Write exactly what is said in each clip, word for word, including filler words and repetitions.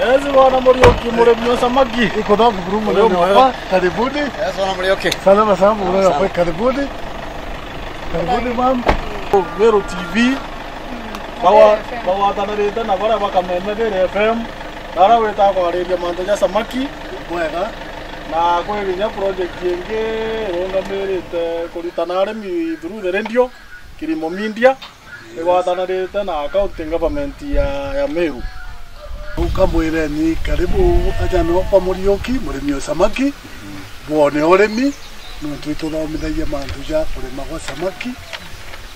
Ezi bwana Muriuki, murimi wa samaki. Iko na buru. Uyu munene mwega. Karibuni. Ezi bwana Muriuki. Salama sana, munene wakwa, karibuni. Karibuni, ma'am. Meru T V. Bawa-, bagwatanirite na baria bakameme Thiiri F M. Na aria witaga kwariria mantu ja samaki. Bwega. Na kwi kinya project ingi irungamirite kuritana arimi through the radio, Kilimo Media. Igwatanirite na county government ya, ya Meru. Ukamwireni karibu aja nokwa Muriuki, murimi o samaki, bwone urimi, nontu ituthomithagia mantu ja kurima gwa samaki,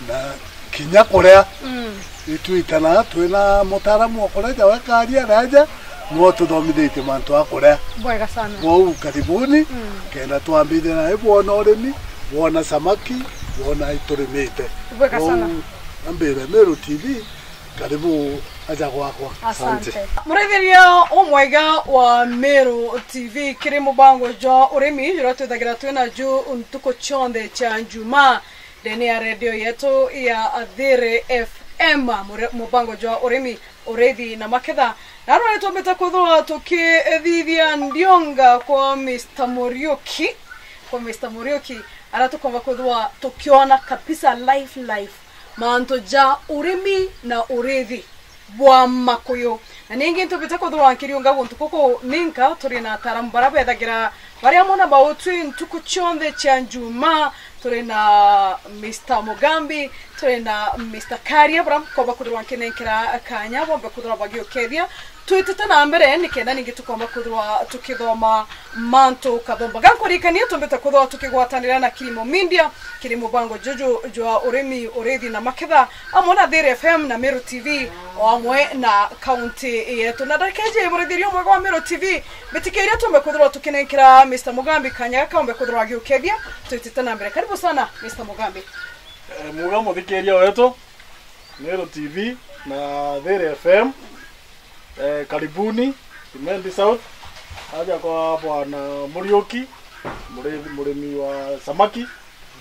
na kinya kuria. Mm. Itwitana twina mutaaramu wa kuria, jawe karia araja, niwe ututhomithitie mantu a kuria. Bwega sana. Kwou karibuni, mm, kenda twambithia nawe bwona urimi, bwona samaki, bwona iturimite. Bwega sana. Kwou ambire Meru T V, karibu aja gwakwa. Asante. Asante. Murithiria umwega wa Meru T V, kiri mubango jwa urimi, juria twithagira twina ju ntuku cionthe cia Njumaa. Ndene ya redio yetu ya Thiiri F M, mure-, mubango jwa urimi, urithi na maketha. Na rwa nitwambite kwithirwa tukithithia ndionga kwa Mister Muriuki, kwa Mister Muriuki, aria tukomba kwithirwa tukiona kabisa live live mantu ja urimi na urithi bwa makuyu. Na ningi ntubite kwithirwa nkiriunga guntu kuku ninka, turi na ataaramu baria bethagira bari amwe na bautwi ntuku cionthe cia Njumaa. Turi na Mister Mugambi, turi na Mister Karia, baria nkomba kwithirwa nkinenkera kanya bombe kwithirwa bagiukethia. Twitite na mbere, nikenda ningi tukomba kwithirwa tukithoma mantu kathomba. Gankurikania tumbite kwithirwa tukigwatanira na Kilimo Media, kiri mubango juju jwa urimi, urithi na maketha, amwe na Thiiri F M na Meru T V, o amwe na kaunti yetu. Na ndakiji murithiria umwega wa Meru T V, mbitikiria tumbe kwithirwa tukinenkera Mister Mugambi kanya gaka umbe kwithirwa agiukethia. Twitite na mbere. Karibu sana, Mister Mugambi. Eh, muga muthikiria wetu, Meru T V na Thiiri F M. Eh, karibuni Imendi South. Aja kwa Bwana Muriuki, muri-, murimi wa samaki.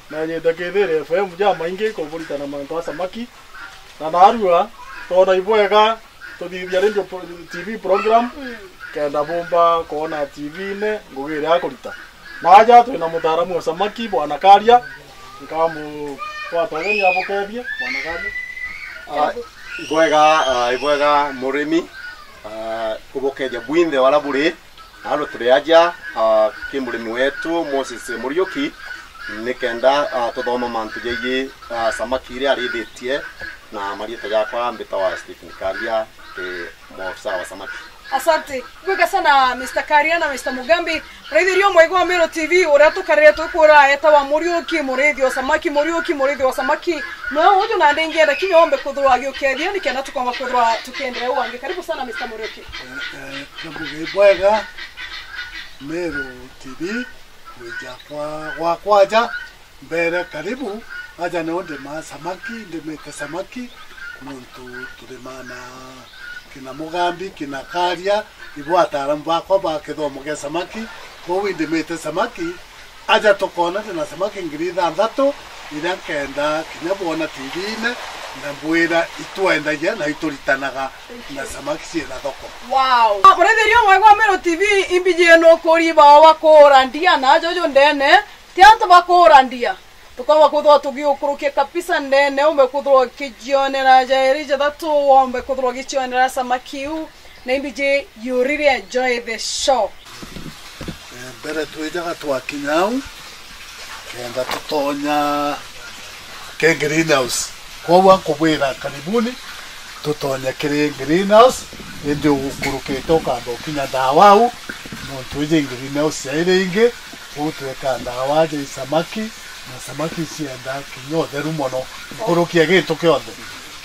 Nanyite kithire F M jamaingi kuburitana mantu a samaki. Na narua, twona ibwega tuthithia radio pro-, T V program, mm, kenda bumba kwona T V-ine ngugi iria akurita. Na aja twina mutaaramu wa samaki, Bwana Karia. Nkamugwata ugeni abukethie, Bwana Karia. Ah, ibwega, ah, ibwega murimi, ah, kubukethia bwinthe wala buri. Naro turi aja, ah, ki murimi wetu Moses Muriuki, nikenda, ah, tuthoma mantu jegie, ah, samaki iria arithitie, na marieta jakwa mbitawa Stephen Karia, ndi muofisa wa samaki. Asante. Bwega sana, Mister Karia na Mister Mugambi. Muraithiria umwega wa Meru T V, uria tukarire twikwira etawa Muriuki, murithi wa samaki, Muriuki, murithi wa samaki. No uju na ndingienda kinya ombe kwithirwa agiukethia, nikenda tukomba kwithirwa tukiendelea u angi. Karibu sana, Mister Muriuki. Eh, eh, kabuge bwega, Meru T V, gwija kwa, gwa kwaja, mbere karibu, aja nio ndimaa samaki, ndimite samaki, nontu turimaa na kina Mugambi, kina Karia, ibo ataaramu bakwa ba kithomo gia samaki, kwou indimite samaki, aja tukoona ndina samaki ngiri ithanthatu, iria nkenda kinya bwona T V-ine, na mbwira itwendagia na ituritanaga na samaki ciina thoko. Wow. Muraithiria umwega wa Meru T V, imbiji ino kuri bao bakuura ndia na aja uju ndene, ti antu bakuura ndia. Tukomba kwithirwa tugiukurukia kabisa ndene, umbe kwithirwa ukijionera jairi jathatu, wombe kwithirwa ugijionera samaki iu, na imbiji you really enjoy the show. Eh, mbere twijaga twakinya au, kenda tutonya ke greenhouse. Kwou ankubwira karibuni, tutonye kiri greenhouse, indi ugukurukite ukamba ukinya ndawa au, nontu iji greenhouse ya iri ingi, kwou tweka ndawa ja isamaki, na samaki icienda kinya utheru mono, nkuruki ya gintu kionthe.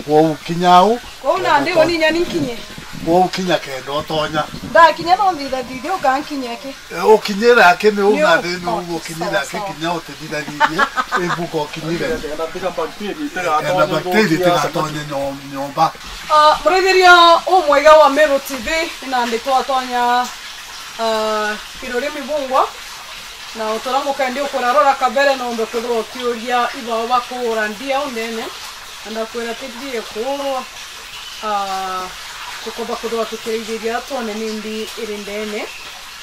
Kwou kinya au, kwou nandi kenda utonya. Uninya ni nkinye. Kwou kinya kenda utonya. Ndakinya no nthithathithie ukankinya ki? Eh, ukinyira aki ni u. Ni u na thini u, oh, ukinyira aki sawa, sawa. Kinya utithithathithie, imbuka ukinyire. Kenda tiga bacteria itigatonye. Kenda bacteria itigatonye nyo-, nyomba. Ah, muraithiria umwega wa Meru T V, nandi twatonya, ah, kiruri mibungwa. Na utura mukendi ukurarora kabere nombe kwithirwa ukiuria ibao bakuura ndia au ndene. Na ndakwira ti ndia ikuurwa. Ah, Tukomba kwithirwa tukiraithiria twone nimbi iri ndeene.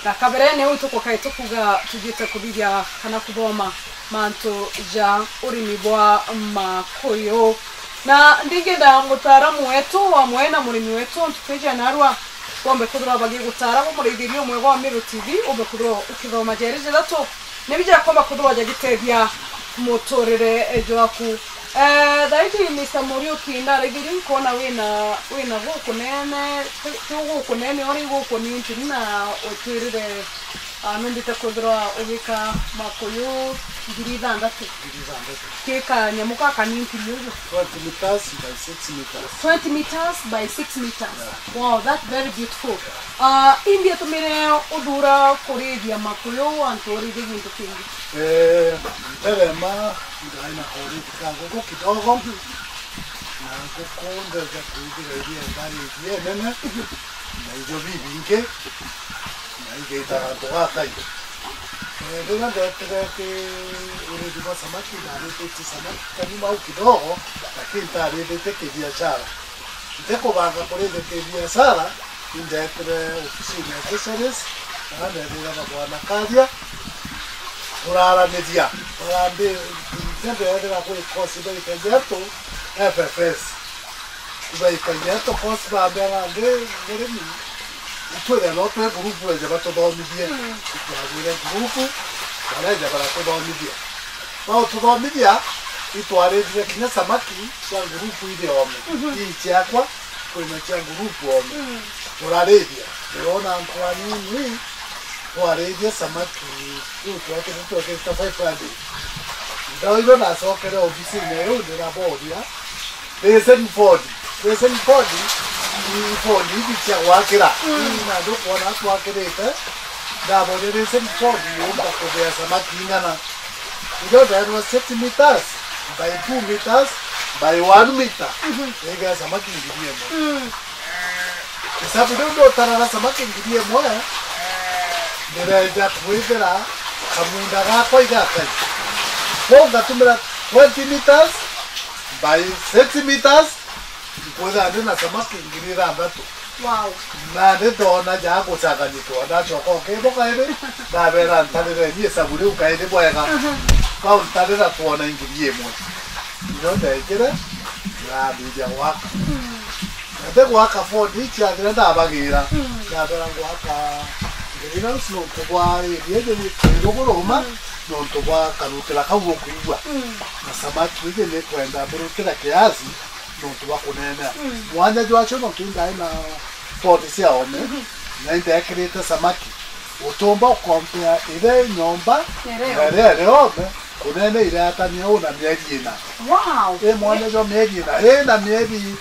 Na kaberene uu tukukae tukuga tujite kuthithia kana kuthoma mantu ja urimi bwa makuyu. Na ndingenda mutaaramu wetu amwe na murimi wetu ntuku iji ya narua bombe kwithirwa bagigutaara bo muraithiria umwe bwa Meru T V, umbe kwithirwa ukithoma jeri jathatu ni bija komba kwithirwa jagitethia muturire jwaku. Eh, thaiji, Mister Muriuki, ndaraithirie nkwona wina, wina gukunene, ti, ti gukunene, uri gukunintini na utwirire, ah, numbite kwithirwa ugika makuyu ngiri ithanthatu. Ngiri ithanthatu. Ki kanyamu ka kanintini uju. Twenty meters by six meters. Twenty meters by six meters. Yeah. Wow, that's very beautiful. Ah, imbi atumire uthura kurithia makuyu antu urithie gintu kingi? Eh, nderema, ndaina kurithia ka nguku kidogo. Na nguku ndeja kwithira iria ndari iria nene. Na ijo bibingi. Na igaitaga antu gakai. Eh, riria ndetire ki urithi bwa samaki, ndarithite samaki kanyuma au kidogo, lakini ntarithite kibiashara. Ntikubanga kurithia kibiashara, indetire ofisini ya Fisheries, na ndethira na bwana Karia, turaraniria, barambi, ndeethira kwi course baikagia antu F F S. Baikagia antu course bambia nandi murimi, itwithira no twi group beja batuthomithie. Mm. Itwagwire group, bareja baratuthomithia. Baututhomithia, itwarithire kinya samaki cia ngurupu iri oome. Mhm. Ii ciakwa, kwina cia ngurupu oome. Mm. Turarithia. Ndirona antu anini, twarithia samaki, riu twekite, twekite five hundred. Ndaoirwe nacokere obisini iu, ndiraboria, Lesson board. Lesson board, i board ici cia gwakira. Mm. Ii na ndukwona twakirite, ndaboria lesson board yumba kuthea samaki ing'ana. Iria ndeerwa six meters by two meters by one meter. Mhm. Niigea samaki ngiri imwe. Mm. Isabu riu ndutarara samaki ngiri imwe, ndireja kwithira kamunda gakwa igakai. Kwou ngatumira twenty meters by six meters, nkwithira ndi na samaki ngiri ithanthatu. Wow. Na ndona ja gucanganyikirwa, ndacoka o kibo kairi, ndabera ntarireni isabu riu kairi bwega. Aha. Bau ntarira twona ngiri imwe. Nio ndekire, ndambithia gwaka. Mm. Na ndi gwaka bondi ici athira ndabagira. Mm. Ndabera gwaka greenhouse nontu bwa area iji ni kwi ruguru uma, mm, nontu bwa karutira kau ukwigua. Mm. Na samaki iji ni kwenda mbirutira kiasi, nontu bwa kunenea. Mm. Mwanya jwacio nontu indai na pond cia oome, mhm, na indekirite samaki. Utumba ukompea iri nyomba na iria iri oome, kunene iratania u na mieri ina. Wow. I mwanya jwa mieri ina, i na mieri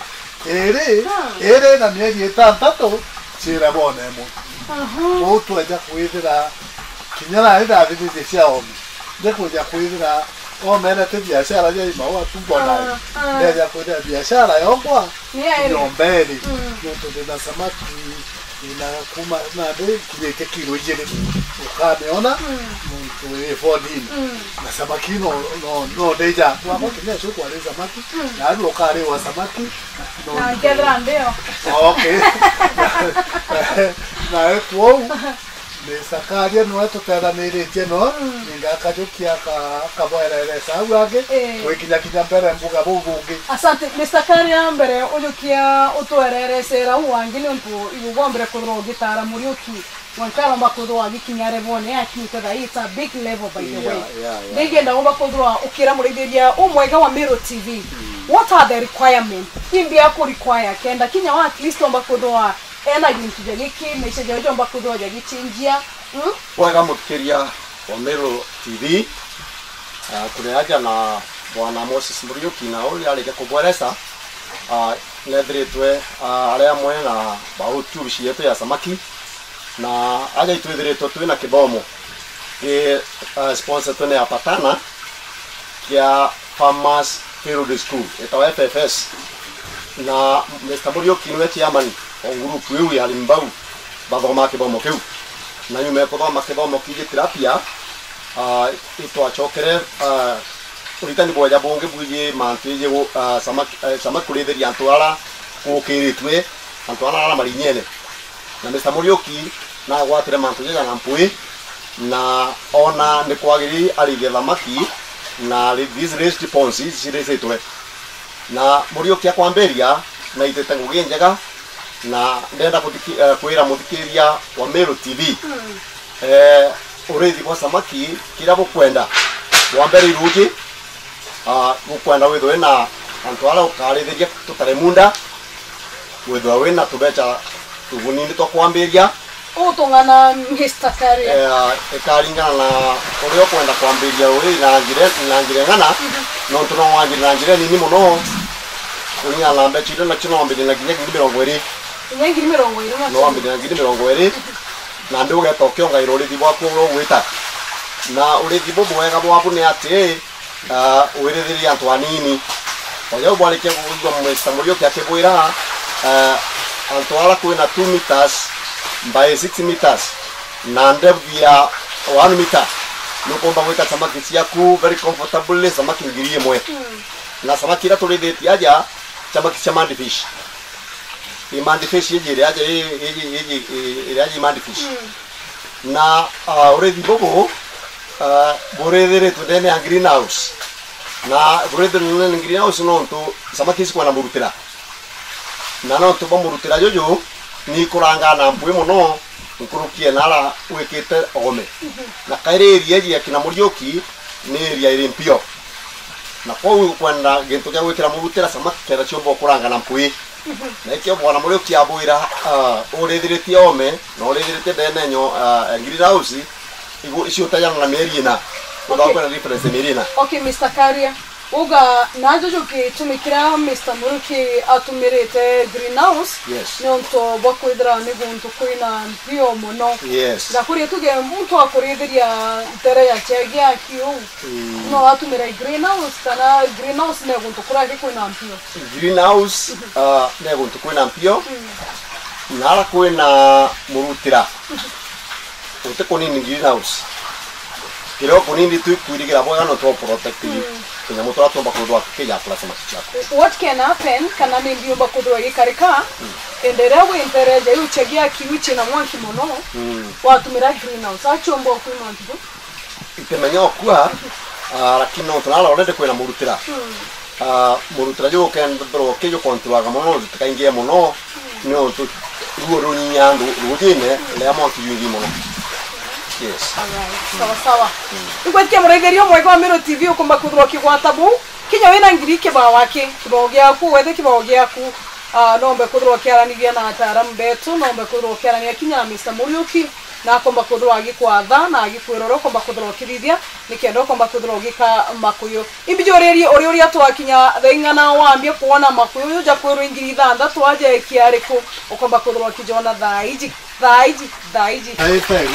iri, hmm, iri na mieri itantatu, ciira boona imwe. Mhm. Kwou tweja kwithira kinya nani ndathithitie cia oome. Ndikwija kwithira oome na ti biashara ya imaua tu mbona. Ah, ah. Ndeja kwithira biashara yombwa nyomba iri. Mm. Nontu ndina samaki, ndina kuma nandi kinyite kilo ijiri. Ukamiona, mm, muntu wi fondini. Mm. Na samaki no, no, no ndeja. Wakwa kinya tu kwari samaki. Mm. Na andu ukariwa samaki. No. Na nkethira ndeo. Okay. Na kwou Mister Karia niwe tutethaniritie no, mm, ninga akajukia ka-, kabwereresa au angi, eh, twikinya kinya mbere mbuga buu bungi. Asante, Mister Karia, mbere ujukia utwereresera u angi niuntu ibu bwa mbere kwithirwa ugitaara Muriuki, mwanka aromba kwithirwa agikinya level ne akinyite thaa ii, it's a big level by the way. Yeah, yeah, yeah. Ndingenda umba kwithirwa ukira muraithiria umwega wa Meru T V. Mm. What are the requirements? Imbi aku require kenda kinya wa at least omba kwithirwa ena gintu ja giki, maisha jao jomba kwithirwa jagichenjia. Mm? Bwega muthikiria wa Meru T V, ah, kuri aja na Bwana Moses Muriuki, na uri arikia kubweresa, ah, nethiritwe, ah, ari amwe na ba YouTube yetu ya samaki, na aja itwithiritwe twina kithomo ki, ah, sponsoretwe ni Apatana, kia Farmers Field School, itawa F F S. Na Mister Muriuki niwe chairman o group iu ya arimi bau bathomaa kithomo kiu. Na nyuma ya kuthoma kithomo kiji tilapia, ah, itwacokere, ah, uritani bweja bungi bwiji mantu iji gu-, ah, samaki, eh, samaki kurithiria antu ara gukiritwe, Antu ara ara marinyene. Na Mister Muriuki nagwatire mantu jaja na mpwi, na ona ni kwagiri arithie thamaki, na re-, this raised ponds ici ciricitwe. Na Muriuki akwambiria, naitite ngugi njega, na ndenda kuthiki-, eh, kwira muthikiria wa Meru T V. Eh, urithi bwa samaki, kiria bukwenda, bwa mbere iruji, ah, bukwenda withwe na antu aria ukarithiria tutare munda, withwe wina tubecha tugunini twa kwambiria. Utung'ana, Mister Karia. Eh, ikaringana na uria ukwenda kwambiria uri na njira, na njira ing'ana, nontu no wambire na njira nini mono, kuringana na mbecha iria nacio no wambire na nginya ngiri mirongo iri. Nginya ngiri mirongo iri nacio? No wambire na ngiri mirongo iri. Na ndi ugeta ukiongaira urithi bwaku uria ugwita. Na urithi bubu wega bwabu ni ati, ah, wirithirie antu anini. Oja bwarikia kuigua Mister Muriuki akibwira, ah, antu ara kwina two meters by six meters na depth ya one meter, nukumba gwita samaki ciaku very comfortably, samaki ngiri imwe. Na samaki iria turithitie aja, samaki cia mudfish. I mudfish iji iria aja, i-, iji, iji, i-, iria aja i mudfish. Na, ah, urithi bubu, ah, burithiritwe ndene ya greenhouse. Na burithiritwe ndene ya greenhouse nontu samaki ici kwina murutira. Na nontu bwa murutira juju, ni ikurangaa na mpwi mono, nkuruki ya nara wikite ome. Na kairi area iji ya kina Muriuki ni area iri mpio. Na kwou ukwenda gintu gia gwikira murutira samaki kenda ciumba ukuranga na mpwi. Na ikio bwana Muriuki abwira, ah, urithiritie ome, na urithiritie ndene nyo, ah, ya greenhouse, igu-, icio utajana na mieri ina. Okay. Uthakwe na difference ya mieri ina. Okay, Mister Karia. Uga najo juki gitumi kiria Mister Muriuki atumirite greenhouse, yes, ni untu bwa kwithira ni guntu kwina mpio mono. Yes. Ngakuria tuge muntu akurithiria ntere ya chegi aki uu, mm, no atumire greenhouse kana greenhouse ni guntu kuria kwina mpio? Greenhouse, ah, ni guntu kwina mpio. Mm. Na ara kwina murutira. Guti kunini greenhouse. Kiria ukunini tu ikwirigira bwega no twa protect, mm, tunyamu turia tuumba kwithirwa tukija plus samaki ciaku. What can happen, kana ni mbi yumba kwithirwa igikarika, mm, ende iria wi ntere ja iu chegi ya kiwi china mwanki mono, mm, watumira greenhouse, achiumba ukwima ntuku? Itimenya ukua, ah, lakini nontu nara already kwina murutira. Mm. Ah, murutira juu ukethirwa ukijukontroaga mono, tutikaingie mono, niuntu ruo runyinyaa ndu-, rujine riria mwanki jwingi mono. Yes. Alright, sawa sawa. Ingwetikia muraithiria umwega wa Meru T V ukumba kwithirwa ukigwata buu. Kinya wina ngiri kibao aki, kibao giaku, wethe kibao giaku. Ah, nombe kwithirwa ukiaraniria na ataaramu betu, nombe kwithirwa ukiarania kinya na Mister Muriuki, na akomba kwithirwa agikwatha na agikwira uria ukomba kwithirwa ukithithia, nikenda ukomba kwithirwa ugika makuyu. Imbi juririe uri uria twakinya thaa ing'ana wambia kwona makuyu uju jakwirwa i ngiri ithanthatu aja eki ariku ukomba kwithirwa ukijona thaa iji, thaa iji, thaa iji? Ai, thank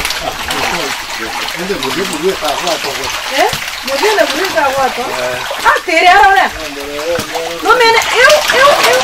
you. Ende muthie muthie tagwatwa. Eh? Muthie ne muthie tagwatwa? Eh. Atiri ara uria. Numene, iu, iu, iu.